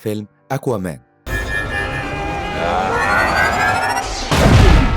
فيلم أكوامان.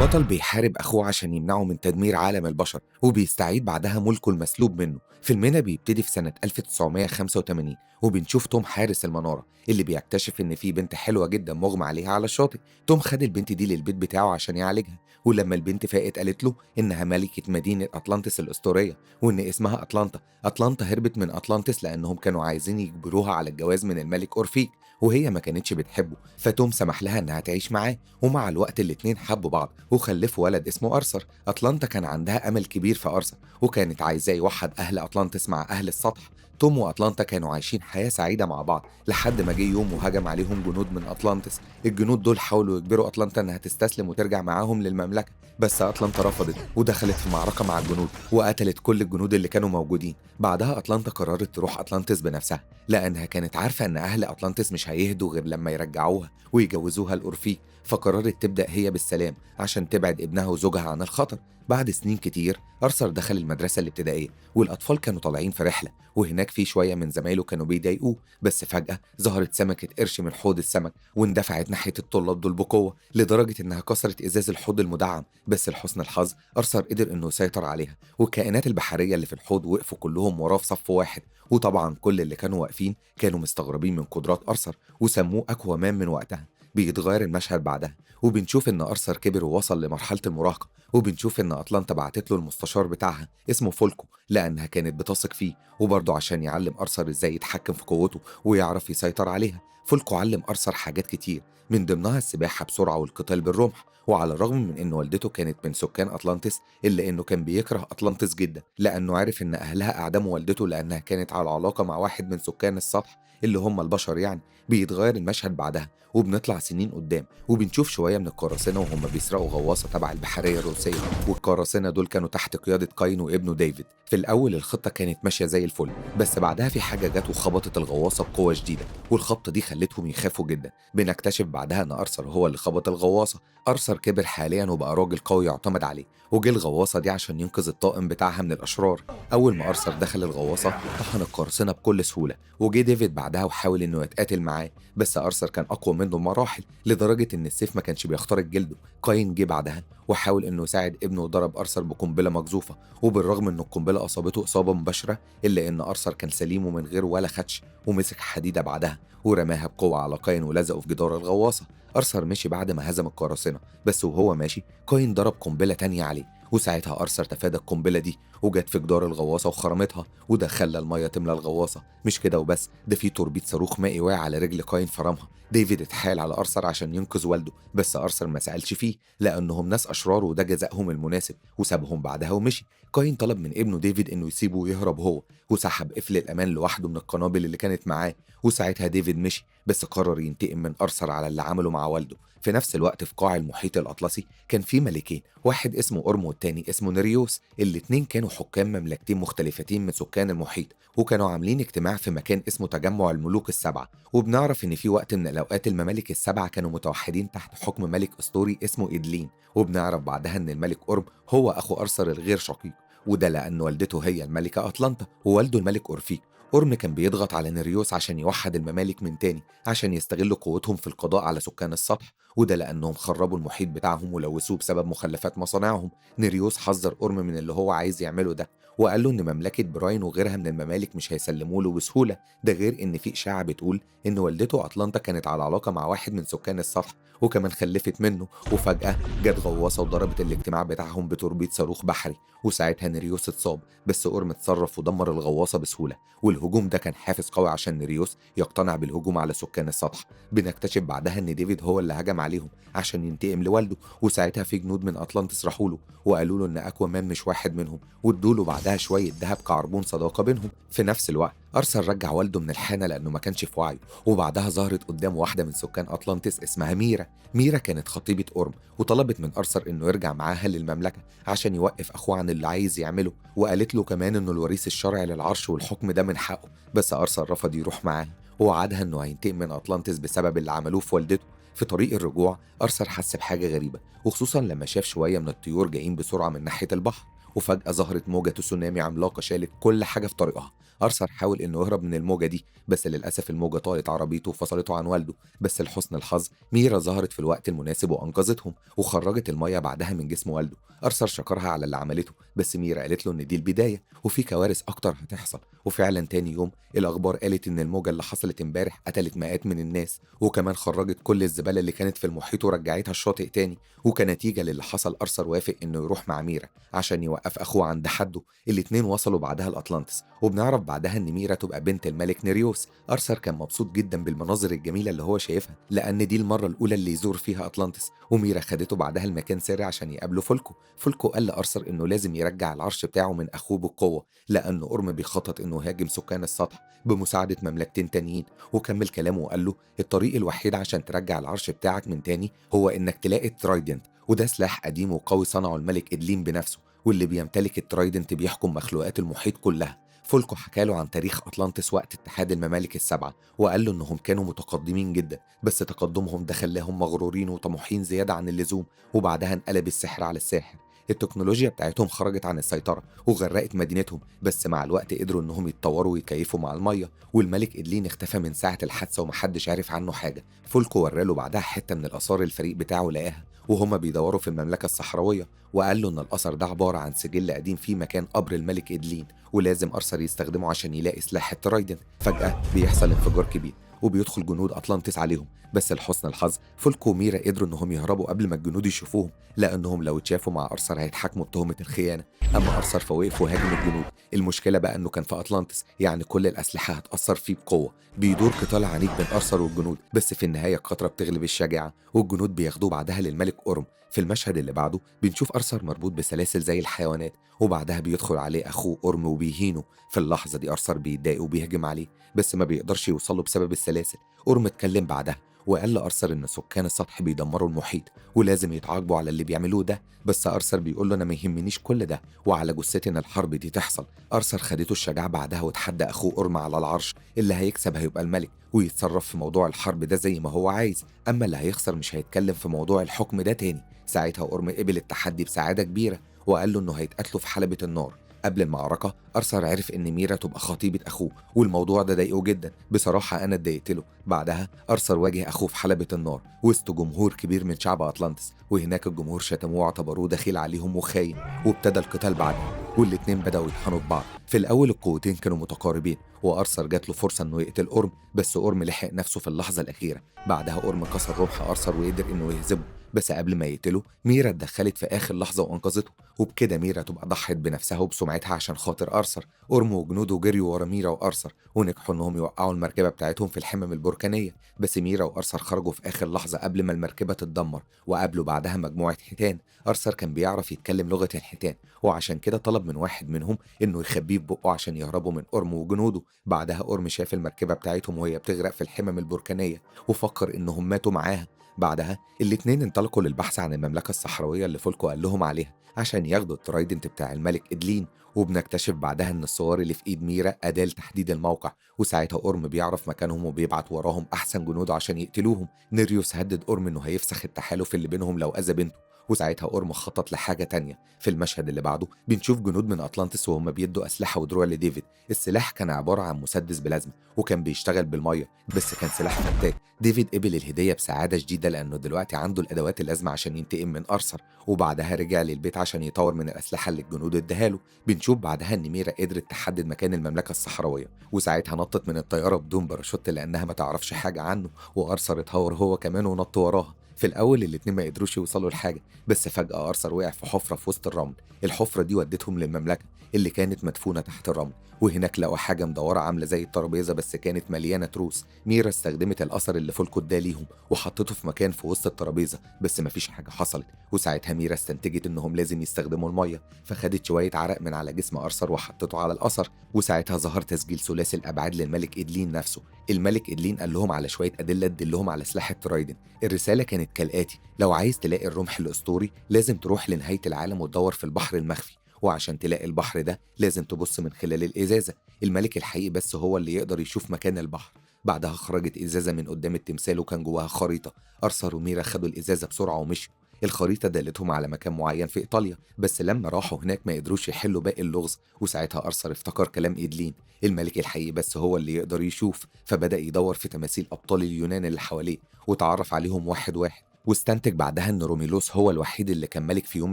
بطل بيحارب أخوه عشان يمنعه من تدمير عالم البشر، وبيستعيد بعدها ملكه المسلوب منه. فيلمنا بيبتدي في سنة 1985، وبنشوف توم حارس المنارة اللي بيكتشف إن في بنت حلوة جدا مغمى عليها على الشاطئ. توم خد البنت دي للبيت بتاعه عشان يعالجها، ولما البنت فاقت قالت له إنها ملكة مدينة أطلانتس الأسطورية وإن اسمها أطلانتا. أطلانتا هربت من أطلانتس لأنهم كانوا عايزين يجبروها على الجواز من الملك أورفيك، وهي ما كانتش بتحبه، فتوم سمح لها إنها تعيش معاه، ومع الوقت الاتنين حبوا بعض وخلفوا ولد اسمه أرثر. أطلانتا كان عندها أمل كبير في أرثر، وكانت عايزاه يوحد أهل أطلانتس مع أهل السطح. توم وأطلانتا كانوا عايشين حياة سعيدة مع بعض لحد ما جه يوم وهجم عليهم جنود من أطلانتس. الجنود دول حاولوا يجبروا أطلانتا إنها تستسلم وترجع معاهم للمملكة، بس أطلانتا رفضت ودخلت في معركة مع الجنود وقتلت كل الجنود اللي كانوا موجودين. بعدها أطلانتا قررت تروح أطلانتس بنفسها، لأنها كانت عارفة إن أهل أطلانتس مش هيهدوا غير لما يرجعوها ويجوزوها لأورفيك، فقررت تبدأ هي بالسلام عشان تبعد ابنها وزوجها عن الخطر. بعد سنين كتير أرثر دخل المدرسة الابتدائية، والأطفال كانوا طالعين في رحلة، وهناك في شوية من زمايله كانوا بيضايقوه، بس فجأة ظهرت سمكة قرش من حوض السمك واندفعت ناحية الطلاب دول بقوة لدرجة إنها كسرت إزاز الحوض المدعم. بس لحسن الحظ أرثر قدر إنه يسيطر عليها، والكائنات البحرية اللي في الحوض وقفوا كلهم وراه في صف واحد. وطبعا كل اللي كانوا واقفين كانوا مستغربين من قدرات أرثر وسموه أكوامان من وقتها. بيتغير المشهد بعدها وبنشوف إن أرثر كبر ووصل لمرحلة المراهقة، وبنشوف إن أطلانتا بعتت له المستشار بتاعها اسمه فولكو لأنها كانت بتثق فيه، وبرضه عشان يعلم أرثر إزاي يتحكم في قوته ويعرف يسيطر عليها. فولكو علم أرثر حاجات كتير، من ضمنها السباحة بسرعة والقتال بالرمح. وعلى الرغم من إن والدته كانت من سكان أطلانتس، إلا إنه كان بيكره أطلانتس جدا لأنه عرف إن أهلها أعدموا والدته لأنها كانت على علاقة مع واحد من سكان السطح اللي هم البشر يعني. بيتغير المشهد بعدها وبنطلع سنين قدام، وبنشوف شوية من القراصنة وهم بيسرقوا غواصة تبع البحرية الروسية، والقراصنة دول كانوا تحت قيادة كاين وابنه ديفيد. في الأول الخطة كانت ماشية زي الفل، بس بعدها في حاجة جت وخبطت الغواصة بقوة شديدة، والخبطة دي خلتهم يخافوا جدا. بنكتشف بعدها إن أرثر هو اللي خبط الغواصة. أرثر كبر حاليا وبقى راجل قوي يعتمد عليه، وجه الغواصة دي عشان ينقذ الطاقم بتاعها من الأشرار. أول ما أرثر دخل الغواصة طحن القراصنة بكل سهولة، وجه ديفيد بعدها وحاول إنه يتقاتل معاه، بس أرثر كان أقوى منه بمراحل لدرجة إن السيف ما كانش بيخترق جلده. كاين جه بعدها وحاول إنه يساعد ابنه وضرب أرثر بقنبلة مقذوفة، وبالرغم إن القنبلة أصابته إصابة مباشرة إلا إن أرثر كان سليم ومن غير ولا خدش، ومسك حديدة بعدها ورماها بقوة على كاين ولزقه في جدار الغواصة. أرثر مشي بعد ما هزم القراصنة، بس وهو ماشي كاين ضرب قنبلة تانية عليه، وساعتها أرثر تفادى القنبلة دي وجت في جدار الغواصة وخرمتها، وده خلى المية تملى الغواصة. مش كده وبس، ده في توربيد صاروخ مائي واقع على رجل كاين فرمها. ديفيد اتحايل على أرثر عشان ينقذ والده، بس أرثر ما سألش فيه لأنهم ناس أشرار وده جزاءهم المناسب، وسابهم بعدها ومشي. كاين طلب من ابنه ديفيد إنه يسيبه ويهرب هو، وسحب قفل الأمان لوحده من القنابل اللي كانت معاه، وساعتها ديفيد مشي، بس قرر ينتقم من أرثر على اللي عمله مع والده. في نفس الوقت في قاع المحيط الأطلسي كان في ملكين، واحد اسمه أورم والتاني اسمه نيريوس. الاتنين كانوا حكام مملكتين مختلفتين من سكان المحيط، وكانوا عاملين اجتماع في مكان اسمه تجمع الملوك السبعة. وبنعرف إن في وقت من الأوقات الممالك السبعة كانوا متوحدين تحت حكم ملك أسطوري اسمه إدلين. وبنعرف بعدها إن الملك أورم هو أخو أرثر الغير شقيق، وده لأن والدته هي الملكة أطلانتا ووالده الملك أورفيك. أورم كان بيضغط على نيريوس عشان يوحد الممالك من تاني عشان يستغلوا قوتهم في القضاء على سكان السطح، وده لأنهم خربوا المحيط بتاعهم ولوثوه بسبب مخلفات مصانعهم. نيريوس حذر أورم من اللي هو عايز يعمله ده، وقال له إن مملكة براين وغيرها من الممالك مش هيسلموا له بسهولة، ده غير إن في إشاعة بتقول إن والدته أطلانتا كانت على علاقة مع واحد من سكان السطح وكمان خلفت منه. وفجأة جت غواصة وضربت الاجتماع بتاعهم بتوربيد صاروخ بحري، وساعتها نيريوس اتصاب، بس أورم اتصرف ودمر الغواصة بسهولة. والهجوم ده كان حافز قوي عشان نيريوس يقتنع بالهجوم على سكان السطح. بنكتشف بعدها إن ديفيد هو اللي هجم عليهم عشان ينتقم لوالده، وساعتها في جنود من أطلانتس راحوا له وقالوا له إن أكوامان مش واحد منهم، وادوا له بعدها شوية ذهب كعربون صداقة بينهم. في نفس الوقت أرثر رجع والده من الحانة لأنه ما كانش في وعيه، وبعدها ظهرت قدامه واحدة من سكان أطلانتس اسمها ميرا. ميرا كانت خطيبة أورم، وطلبت من أرثر إنه يرجع معاها للمملكة عشان يوقف أخوه عن اللي عايز يعمله، وقالت له كمان إنه الوريث الشرعي للعرش والحكم ده من حقه، بس أرثر رفض يروح معاها ووعدها إنه هينتقم من أطلانتس بسبب اللي عملوه في والدته. في طريق الرجوع أرثر حس بحاجة غريبة، وخصوصا لما شاف شوية من الطيور جايين بسرعة من ناحية البحر، وفجأة ظهرت موجة تسونامي عملاقة شالت كل حاجة في طريقها. أرثر حاول إنه يهرب من الموجة دي، بس للأسف الموجة طالت عربيته وفصلته عن والده. بس لحسن الحظ ميرا ظهرت في الوقت المناسب وأنقذتهم وخرجت المية بعدها من جسم والده. أرثر شكرها على اللي عملته، بس ميرا قالت له إن دي البداية وفي كوارث أكتر هتحصل. وفعلا تاني يوم الأخبار قالت إن الموجة اللي حصلت امبارح قتلت مئات من الناس، وكمان خرجت كل الزبالة اللي كانت في المحيط ورجعتها الشاطئ تاني. وكنتيجة للي حصل أرثر وافق إنه يروح مع ميرا عشان يوقف أخوه عند حده. الاتنين وصلوا بعدها الأطلانتس، وبنعرف بعدها إن ميرا تبقى بنت الملك نيريوس. أرثر كان مبسوط جدا بالمناظر الجميلة اللي هو شايفها، لأن دي المرة الأولى اللي يزور فيها أطلانتس. وميرا خدته بعدها المكان سري عشان يقابله فولكو. فولكو قال لأرثر إنه لازم يرجع العرش بتاعه من أخوه بالقوة، لأن أورم بيخطط إنه يهاجم سكان السطح بمساعدة مملكتين تانيين. وكمل كلامه وقال له الطريق الوحيد عشان ترجع العرش بتاعك من تاني هو إنك تلاقي ال trident، وده سلاح قديم وقوي صنعه الملك إدلين بنفسه، واللي بيمتلك ال trident بيحكم مخلوقات المحيط كلها. فولكو حكاله عن تاريخ أطلانتس وقت اتحاد الممالك السبعة، وقال له إنهم كانوا متقدمين جدا، بس تقدمهم ده خلاهم مغرورين وطموحين زيادة عن اللزوم، وبعدها انقلب السحر على الساحر. التكنولوجيا بتاعتهم خرجت عن السيطرة وغرقت مدينتهم، بس مع الوقت قدروا انهم يتطوروا ويكيفوا مع المية. والملك إدلين اختفى من ساعة الحادثة ومحدش عارف عنه حاجة. فولكو وراله بعدها حتة من الآثار الفريق بتاعه لقاها وهما بيدوروا في المملكة الصحراوية، وقال له ان الأثر ده عبارة عن سجل قديم فيه مكان قبر الملك إدلين، ولازم أرثر يستخدمه عشان يلاقي سلاح ال trident. فجأة بيحصل انفجار كبير وبيدخل جنود أطلانتس عليهم، بس لحسن الحظ فولكو وميرا قدروا انهم يهربوا قبل ما الجنود يشوفوهم، لانهم لو اتشافوا مع أرثر هيتحاكموا بتهمة الخيانة. اما أرثر فوقف وهاجم الجنود. المشكلة بقى انه كان في أطلانتس، يعني كل الأسلحة هتأثر فيه بقوة. بيدور قتال عنيف بين أرثر والجنود، بس في النهاية القطرة بتغلب الشجاعة والجنود بياخدوه بعدها للملك أورم. في المشهد اللي بعده بنشوف أرثر مربوط بسلاسل زي الحيوانات، وبعدها بيدخل عليه أخوه أورم وبيهينه. في اللحظة دي أرثر بيتضايق وبيهجم عليه، بس ما بيقدرش يوصله بسبب السلاسل. أورم اتكلم بعدها وقال لأرثر إن سكان السطح بيدمروا المحيط ولازم يتعاقبوا على اللي بيعملوه ده، بس أرثر بيقول له أنا ما يهمنيش كل ده وعلى جثتي إن الحرب دي تحصل. أرثر خدته الشجاعة بعدها وتحدى أخوه أورم على العرش، اللي هيكسب هيبقى الملك ويتصرف في موضوع الحرب ده زي ما هو عايز، أما اللي هيخسر مش هيتكلم في موضوع الحكم ده تاني. ساعتها أورم قبل التحدي بسعادة كبيرة وقال له إنه هيتقتلوا في حلبة النار. قبل المعركة أرثر عرف إن ميرا تبقى خطيبة أخوه، والموضوع ده ضايقه جدا، بصراحة أنا اتضايقت له. بعدها أرثر واجه أخوه في حلبة النار وسط جمهور كبير من شعب أطلانتس، وهناك الجمهور شتموه واعتبروه دخيل عليهم وخاين، وابتدى القتال بعدها والاتنين بدأوا يطحنوا في بعض. في الأول القوتين كانوا متقاربين، وأرثر جات له فرصة إنه يقتل أورم، بس أورم لحق نفسه في اللحظة الأخيرة. بعدها أورم كسر رمح أرثر وقدر إنه يهزمه، بس قبل ما يقتله ميرا اتدخلت في آخر لحظة وأنقذته، وبكده ميرا تبقى ضحت بنفسها وبسمعتها عشان خاطر أرثر. أورم وجنوده جريوا ورا ميرا وأرثر ونجحوا إنهم يوقعوا المركبة بتاعتهم في الحمم البركانية، بس ميرا وأرثر خرجوا في آخر لحظة قبل ما المركبة تتدمر، وقابلوا بعدها مجموعة حيتان. أرثر كان بيعرف يتكلم لغة الحيتان، وعشان كده طلب من واحد منهم إنه يخبيه ببقه عشان يهربوا من أورم وجنوده. بعدها أورم شاف المركبة بتاعتهم وهي بتغرق في الحمم البركانية وفكر إنهم ماتوا معاها. بعدها الاتنين انطلقوا للبحث عن المملكة الصحراوية اللي فولكو قال لهم عليها عشان ياخدوا ال trident بتاع الملك إدلين. وبنكتشف بعدها ان الصور اللي في ايد ميرا أداة لتحديد الموقع، وساعتها أورم بيعرف مكانهم وبيبعت وراهم أحسن جنود عشان يقتلوهم. نيريوس هدد أورم انه هيفسخ التحالف اللي بينهم لو أذى بنته، وساعتها أورم خطط لحاجة تانية. في المشهد اللي بعده بنشوف جنود من أطلانتس وهم بيدوا أسلحة ودروع لديفيد. السلاح كان عبارة عن مسدس بلازما وكان بيشتغل بالمية، بس كان سلاح فتاك. ديفيد قبل الهدية بسعادة شديدة لأنه دلوقتي عنده الأدوات اللازمة عشان ينتقم من أرثر، وبعدها رجع للبيت عشان يطور من الأسلحة اللي الجنود اداها له. بنشوف بعدها إن ميرا قدرت تحدد مكان المملكة الصحراوية، وساعتها نطت من الطيارة بدون باراشوت لأنها ما تعرفش حاجة عنه، وأرثر اتهور هو كمان ونط وراها. في الأول الاتنين ما قدروش يوصلوا لحاجة، بس فجأة أرثر وقع في حفرة في وسط الرمل. الحفرة دي ودتهم للمملكة اللي كانت مدفونة تحت الرمل، وهناك لقوا حاجة مدورة عاملة زي الترابيزة بس كانت مليانة تروس. ميرا استخدمت الأثر اللي فولكو اداه ليهم وحطته في مكان في وسط الترابيزة، بس مفيش حاجة حصلت. وساعتها ميرا استنتجت إنهم لازم يستخدموا المية، فخدت شوية عرق من على جسم أرثر وحطته على الأثر، وساعتها ظهر تسجيل ثلاثي الأبعاد للملك إدلين نفسه. الملك إدلين قال لهم على شوية أدلة تدلهم على سلاح ال trident. الرسالة كانت كالآتي: لو عايز تلاقي الرمح الأسطوري لازم تروح لنهاية العالم وتدور في البحر المخفي، وعشان تلاقي البحر ده لازم تبص من خلال الإزازة. الملك الحقيقي بس هو اللي يقدر يشوف مكان البحر. بعدها خرجت إزازة من قدام التمثال وكان جواها خريطة. أرثر وميرا خدوا الإزازة بسرعة ومشوا. الخريطة دلتهم على مكان معين في إيطاليا، بس لما راحوا هناك ما قدروش يحلوا باقي اللغز. وساعتها أرثر افتكر كلام إيدلين، الملك الحقيقي بس هو اللي يقدر يشوف، فبدأ يدور في تماثيل أبطال اليونان اللي حواليه وتعرف عليهم واحد واحد، واستنتج بعدها إن روميلوس هو الوحيد اللي كان ملك في يوم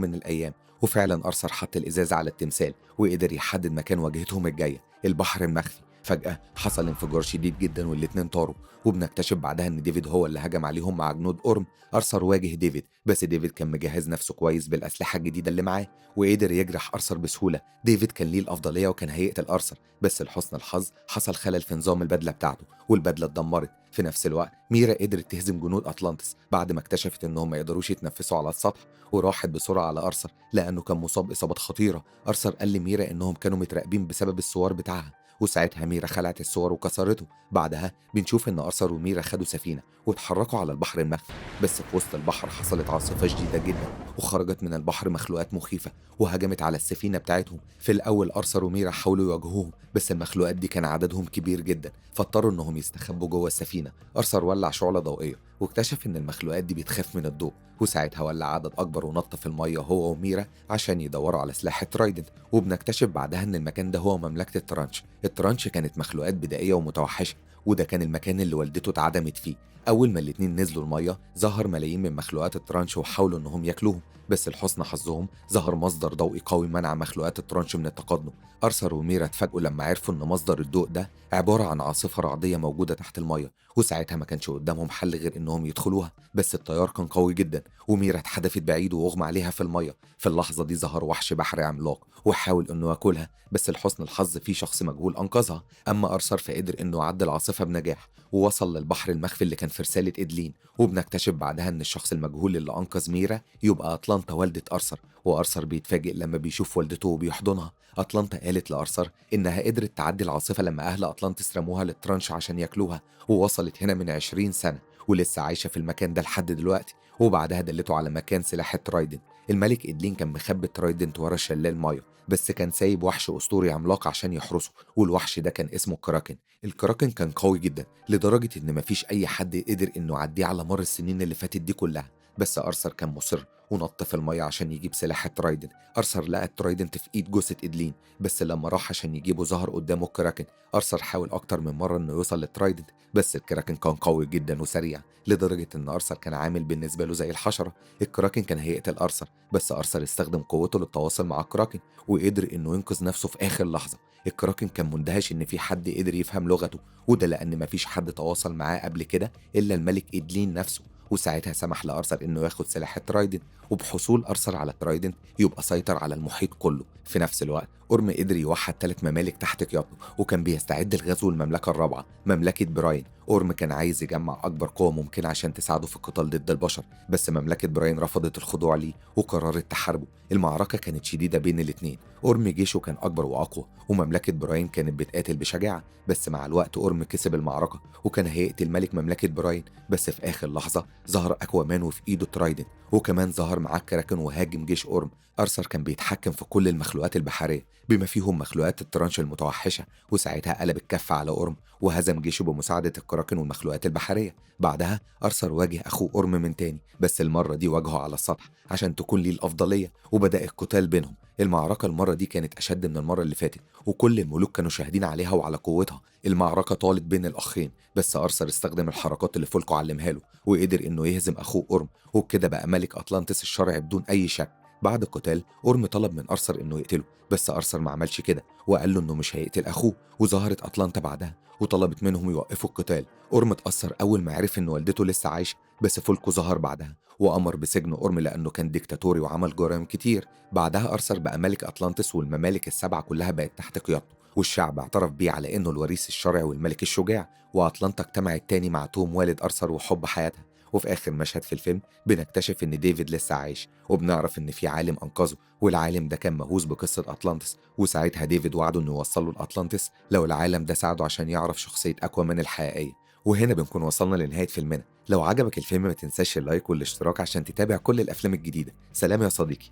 من الأيام. وفعلا أرثر حط الإزاز على التمثال وقدر يحدد مكان واجهتهم الجاية، البحر المخفي. فجأة حصل انفجار شديد جدا والاتنين طاروا، وبنكتشف بعدها ان ديفيد هو اللي هجم عليهم مع جنود أورم. أرثر واجه ديفيد، بس ديفيد كان مجهز نفسه كويس بالأسلحة الجديدة اللي معاه وقدر يجرح أرثر بسهولة. ديفيد كان ليه الأفضلية وكان هيقتل أرثر، بس لحسن الحظ حصل خلل في نظام البدلة بتاعته والبدلة اتدمرت. في نفس الوقت ميرا قدرت تهزم جنود أطلانتس بعد ما اكتشفت انهم ما يقدروش يتنفسوا على السطح، وراحت بسرعة على أرثر لأنه كان مصاب إصابات خطيرة. أرثر قال لميرا انهم كانوا متراقبين بسبب السوار بتاعها، وساعتها ميرا خلعت الصور وكسرته. بعدها بنشوف ان ارثر وميرا خدوا سفينة واتحركوا على البحر المخفي، بس في وسط البحر حصلت عاصفة شديدة جدا وخرجت من البحر مخلوقات مخيفة وهجمت على السفينة بتاعتهم. في الاول ارثر وميرا حاولوا يواجهوهم، بس المخلوقات دي كان عددهم كبير جدا فاضطروا انهم يستخبوا جوه السفينة. ارثر ولع شعله ضوئية واكتشف ان المخلوقات دي بتخاف من الضوء، وساعتها ولع عدد اكبر ونط في المية هو وميرا عشان يدوروا على سلاح ال trident. وبنكتشف بعدها ان المكان ده هو مملكة الترانش. الترانش كانت مخلوقات بدائية ومتوحشه، وده كان المكان اللي والدته اتعدمت فيه. اول ما الاتنين نزلوا المية ظهر ملايين من مخلوقات الترانش وحاولوا انهم ياكلوهم، بس لحسن حظهم ظهر مصدر ضوئي قوي منع مخلوقات الترانش من التقدم. ارثر وميرا اتفاجئوا لما عرفوا ان مصدر الضوء ده عبارة عن عاصفة رعديه موجودة تحت المية، وساعتها ما كانش قدامهم حل غير انهم يدخلوها، بس التيار كان قوي جدا وميرا اتحدفت بعيد واغمى عليها في المية. في اللحظة دي ظهر وحش بحري عملاق وحاول انه ياكلها، بس لحسن الحظ في شخص مجهول انقذها. اما ارثر فقدر انه يعدي العاصفة بنجاح ووصل للبحر المخفي اللي كان في رسالة إدلين. وبنكتشف بعدها ان الشخص المجهول اللي انقذ ميرا يبقى أطلانتا والدة أرثر، وأرثر بيتفاجئ لما بيشوف والدته وبيحضنها. أطلانتا قالت لأرثر إنها قدرت تعدي العاصفة لما أهل أطلانتس رموها للترانش عشان ياكلوها، ووصلت هنا من 20 سنة ولسه عايشة في المكان ده لحد دلوقتي. وبعدها دلته على مكان سلاح ال trident. الملك إدلين كان مخبي ال trident ورا شلال مية، بس كان سايب وحش أسطوري عملاق عشان يحرسه، والوحش ده كان اسمه الكراكن. الكراكن كان قوي جدا لدرجة إن مفيش أي حد قدر إنه يعديه على مر السنين اللي فاتت دي كلها، بس أرثر كان مصر ونط في المية عشان يجيب سلاح ال trident. أرثر لقى ال trident في إيد جثة إدلين، بس لما راح عشان يجيبه ظهر قدامه الكراكن. أرثر حاول أكتر من مرة إنه يوصل لل trident، بس الكراكن كان قوي جدا وسريع لدرجة إن أرثر كان عامل بالنسبة له زي الحشرة. الكراكن كان هيقتل أرثر، بس أرثر استخدم قوته للتواصل مع الكراكن وقدر إنه ينقذ نفسه في آخر لحظة. الكراكن كان مندهش إن في حد قدر يفهم لغته، وده لأن مفيش حد تواصل معاه قبل كده إلا الملك إدلين نفسه. وساعتها سمح لأرثر إنه ياخد سلاح ال trident، وبحصول أرثر على ال trident يبقى سيطر على المحيط كله. في نفس الوقت أورم قدر يوحد 3 ممالك تحت قيادته، وكان بيستعد لغزو المملكة الرابعة مملكة براين. أورم كان عايز يجمع أكبر قوة ممكنة عشان تساعده في القتال ضد البشر، بس مملكة براين رفضت الخضوع ليه وقررت تحاربه. المعركة كانت شديدة بين الاتنين، أورم جيشه كان أكبر وأقوى، ومملكة براين كانت بتقاتل بشجاعة، بس مع الوقت أورم كسب المعركة وكان هيقتل ملك مملكة براين، بس في آخر لحظة ظهر أكوامان وفي إيده trident، وكمان ظهر معاه كراكن وهاجم جيش أورم. أرثر كان بيتحكم في كل المخلوقات البحرية بما فيهم مخلوقات الترانش المتوحشة، وساعتها قلب الكفة على أورم وهزم جيشه بمساعدة الكراكن والمخلوقات البحرية. بعدها أرثر واجه أخوه أورم من تاني، بس المرة دي واجهه على السطح عشان تكون ليه الأفضلية، وبدأ القتال بينهم. المعركة المرة دي كانت أشد من المرة اللي فاتت، وكل الملوك كانوا شاهدين عليها وعلى قوتها. المعركة طالت بين الأخين، بس أرثر استخدم الحركات اللي فولكو علمها له وقدر إنه يهزم أخوه أورم، وبكده بقى ملك أطلانتس الشرعي بدون أي شك. بعد القتال أورم طلب من أرثر إنه يقتله، بس أرثر ما عملش كده وقال له إنه مش هيقتل أخوه. وظهرت أطلانتا بعدها وطلبت منهم يوقفوا القتال. أورم اتأثر أول ما عرف إن والدته لسه عايشة، بس فولكو ظهر بعدها وأمر بسجن أورم لأنه كان ديكتاتوري وعمل جرائم كتير. بعدها أرثر بقى ملك أطلانتس، والممالك السبعة كلها بقت تحت قيادته، والشعب اعترف بيه على إنه الوريث الشرعي والملك الشجاع. وأطلانتا اجتمعت تاني مع توم والد أرثر وحب حياتها. وفي آخر مشهد في الفيلم بنكتشف إن ديفيد لسه عايش، وبنعرف إن في عالم أنقذه، والعالم ده كان مهووس بقصة أطلانتس، وساعتها ديفيد وعده إنه يوصله لأطلانتس لو العالم ده ساعده عشان يعرف شخصية أكوامان الحقيقية. وهنا بنكون وصلنا لنهاية فيلمنا. لو عجبك الفيلم ما تنساش ال like والاشتراك عشان تتابع كل الأفلام الجديدة. سلام يا صديقي.